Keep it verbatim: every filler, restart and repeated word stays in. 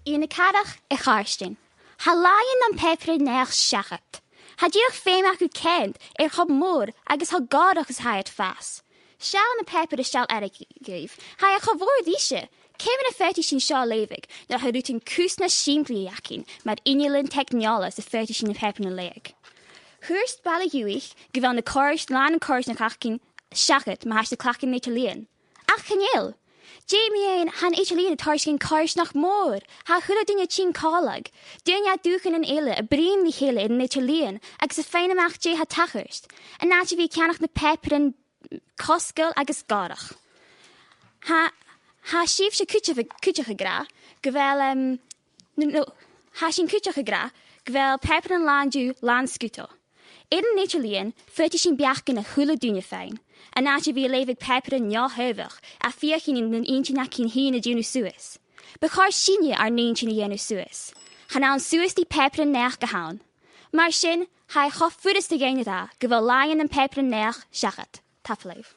Aon a ceathrad, a chàirdean. Tha làithean nam pàipear-naidheachd seachad. Tha dìreach feum agaibh coimhead air cho mòr agus cho gòrach 's a tha iad a' fàs. Seall na pàipearan a tha seo air a dhèanamh. Tha e cho mòr dhuibhse. Ciamar a faodaidh sinn seo a leughadh, nuair a tha rudan cus nas sìmplidh againn, mar innealan teicneòlais a faodaidh sinn na pàipearan a leughadh. Thuirt Baile Ghùth gu bheil na coimhearsn-, làn coimhearsnachd againn seachad ma tha sinn a' cleachdadh an eadar-lìon. Ach chan eil. Dè mu dheidhinn, tha an eadar-lìon a' toirt dhuinn coimhearsnachd mhòr, tha a h-uile duine a' tighinn còmhla, daoine à dùthchannan eile a' bruidhinn ri chèile air an eadar-lìon agus a' faighinn a-mach dè tha a' tachairt, an àite a bhith a' ceannach na pàipearan cosgail agus gòrach. Tha, tha sibhse cuideachd, cuideachd ag ràdh gu bheil, em, no, no, tha sinn cuideachd ag ràdh gu bheil pàipearan làn diubh làn sgudal. Air an eadar-lìon, faodaidh sinn beachdan a h-uile duine fhaighinn, an àite a bhith a' leughadh pàipearan neo-thaobhach, a' feuchainn ri na h-inntinn againn fhìn a dhèanamh suas. Bu chòir sinne ar n-inntinn a dhèanamh suas. Chan ann suas ri pàipearan-naidheachd a th' ann. Mar sin, tha e cho furasta dhuinn a ràdh gu bheil làithean nam pàipearan-naidheachd seachad. Tapadh leibh.